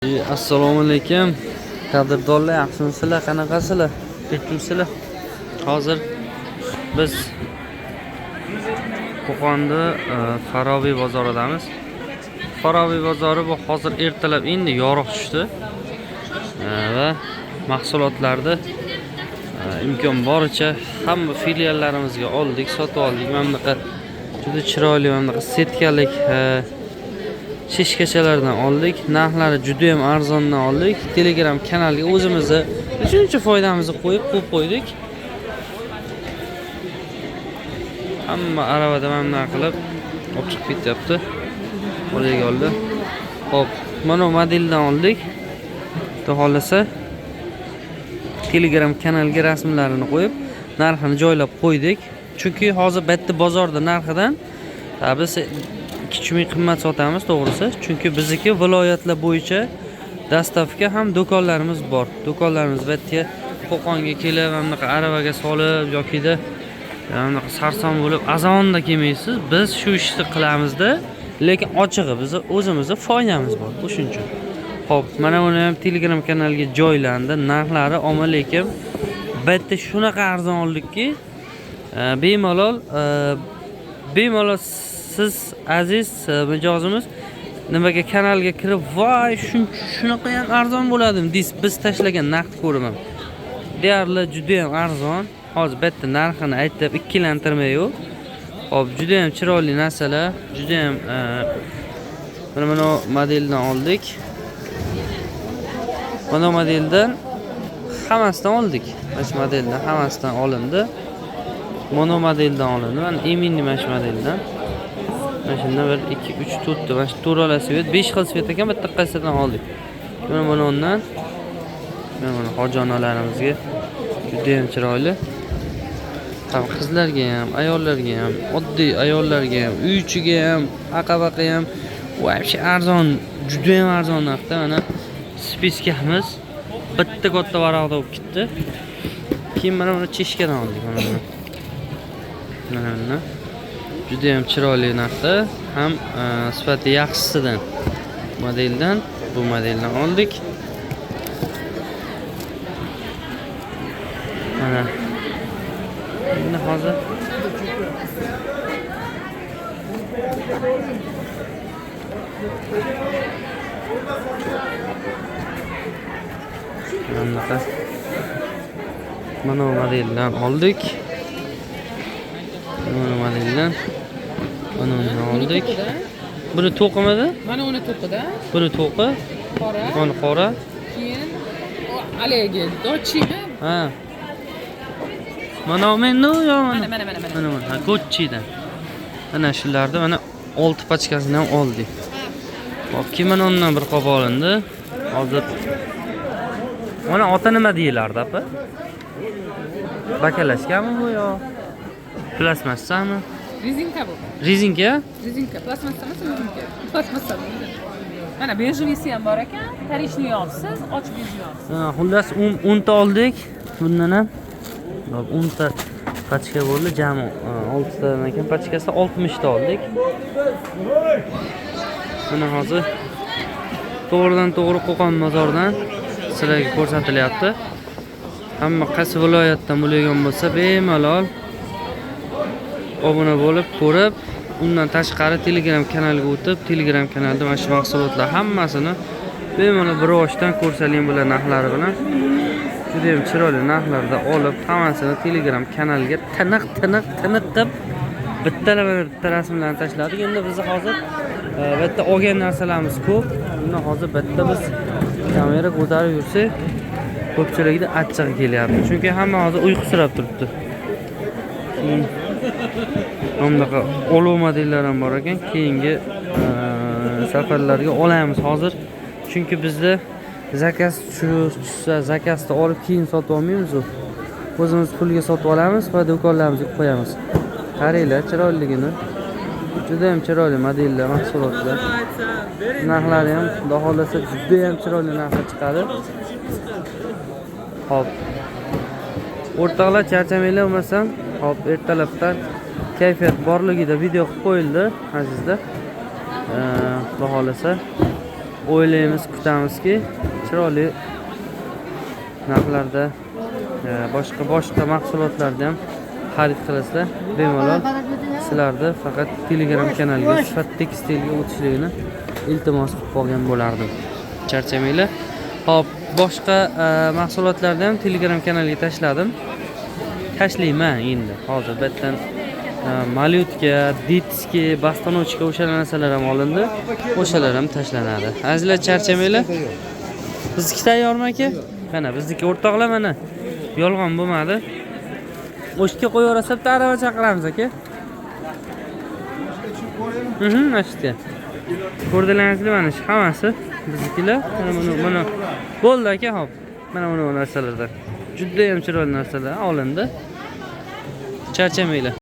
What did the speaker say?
Assalomu alaykum, qadrdonlar, yaxshimisizlar, qanaqasizlar, tinchmisizlar? Hozir biz Qo'qonda Farobiy bozoridamiz. Farobiy bozori bu hozir ertalab endi yorug' tushdi. Va mahsulotlarni imkon boricha hamma filiallarimizga oldik, sotib oldik. Mana bunaqa juda chiroyli, mana bunaqa setkalik shishkachalardan oldik. Narxlari juda ham arzondan oldik. Telegram kanaliga o'zimizni shuncha foydamizni qo'yib qo'yib qo'ydik. Hamma aravada mana bunaqa qilib olib chiqib ketyapti. Qo'liga oldi. Xo'p, mana bu modeldan oldik. Xudo xohlasa Telegram kanaliga rasmlarini qo'yib, narxini joylab qo'ydik. Chunki hozir bu yerda bozorda narxidan biz 2-3 ming qimmat sotamiz, to'g'risi. Chunki bizniki viloyatlar bo'yicha доставка ham do'konlarimiz bor. Do'konlarimiz bu yerga Qo'qonga kelib, mana bunaqa aravaga solib yokida mana bunaqa sarson bo'lib azonda kelmaysiz. Biz shu ishni qilamizda, lekin ochig'i bizni o'zimizni foydamiz bor. O'shuning uchun. Xo'p, mana buni ham Telegram kanaliga joylandi. Narxlari omma, lekin bu yerda shunaqa arzon oldikki, bemalol siz aziz mijozimiz nimaga kanalga kirib, voy, shunaqa ham arzon bo'ladimi deysiz. Biz tashlagan narxni ko'rib ham deyarli juda ham arzon. Hozir bu yerda narxini aytib ikkilantirmayu. Xo'p, juda ham chiroyli narsalar, juda ham mana bu modeldan oldik. Mana bu modeldan hammasidan oldik. Mana shu modeldan hammasidan olindi. Mono modeldan olindi. Mana именно mana shu modeldan. Mana shundan 1 2 3 4 ta, mana shu to'rala цвет, 5 xil цвет ekan, bitta qaysidan oldik. Mana buni undan. Mana buni hoji onalarimizga juda ham chiroyli. Ham qizlarga ham, ayollarga ham, oddiy ayollarga ham, uy ichiga ham, aqa-baqa ham вообще arzon, juda ham arzon narxda. Mana списка miz bitta katta varaqda bo'lib ketdi. Keyin mana buni cheshkadan oldik, mana buni. Mana buni. Juda ham chiroyli narxda, ham sifati yaxshisidan modeldan, bu modeldan oldik. Mana endi hozir mana bunaqa mana bu modeldan oldik. Mana bu modeldan mana undan oldik. Buni to'qimidi? Mana uni to'qida, Buni to'qi, qora, buni qora. Keyin haligi dochimi? Ha. Mana bu menda yo mana. Mana mana mana mana. Mana mana, ha, Gucci'dan. Mana shularni mana 6 pachkasini ham oldik. Hop, keyin mana undan bir qop olindi. Hozir mana ota nima deyilardi, opa? Bakalashgami bu yo? Plastmassami? Rezinka bu. Rezinka? Rezinka, plastmassa emas, rezinka. Plastmassa. Mana бежевыйsi ham bor ekan. Korичневый olibsiz, och бежевый olibsiz. Ha, xullas 10 ta oldik bundan ham. Hop, 10 ta pachka bo'ldi, jami 6 tadan ekan pachkasi 60 ta oldik. Mana hozir to'g'ridan to'g'ri Qo'qon bozoridan sizlarga ko'rsatilyapti. Hamma qaysi viloyatdan bo'lgan bo'lsa bemalol obuna bo'lib ko'rib, undan tashqari Telegram kanaliga o'tib, Telegram kanalida mana shu mahsulotlar hammasini bemalol bir ochdan ko'rsaling bo'ladi narxlari bilan. Juda ham chiroyli narxlarda olib, hammasini Telegram kanaliga tiniq tiniq tiniq qilib bittalab bitta rasmlarni tashladik. Endi biz hozir bu yerda olgan narsalarimiz ko'p. Buni hozir bitta biz kamera ko'tarib yursak, ko'pchilikda achchig'i kelyapti. Chunki hamma hozir uyqusirab turibdi. Mana bunaqa olov modellar ham bor ekan. Keyingi safarlarga olamiz hozir. Chunki bizda zakaz tushsa, zakazni olib keyin sotib olmaymiz u. O'zimiz pulga sotib olamiz va do'konlarimizga qo'yamiz. Qaranglar chiroyligini. Juda ham chiroyli modellar, mahsulotlar. Narxlari ham xudo xohlasa juda ham chiroyli narxga chiqadi. Xo'p. O'rtoqlar, charchamanglar bo'lmasam. Xo'p, ertalabdan kayfiyat borligida video qilib qo'yildi azizlar. Xudo xohlasa O'ylaymiz, kutamizki, chiroyli narxlarda boshqa boshqa mahsulotlarni ham xarid qilasizlar. Bemalol sizlarni faqat Telegram kanaliga, Sifat Tekstilga o'tishligini iltimos qilib qolgan bo'lardim. Charchamanglar. Xo'p, boshqa mahsulotlarni ham Telegram kanaliga tashladim. Tashlayman endi. Hozir bu yerdan малютка, детский, босоножка, o'sha narsalar ham olindi. O'shalar ham tashlanadi. Azizlar, charchamanglar. Bizniki tayyormi, aka? Mana bizniki, o'rtoqlar, mana. Yolg'on bo'lmadi. O'shga qo'yaversa, bitta arava chaqiramiz, aka. Mana shu yerga. Ko'rdilaringizmi, mana shu hammasi biznikilar. Mana buni, buni bo'ldi, aka, hop. Mana buni narsalardan. Juda ham chiroyli narsalar olindi. Charchamanglar.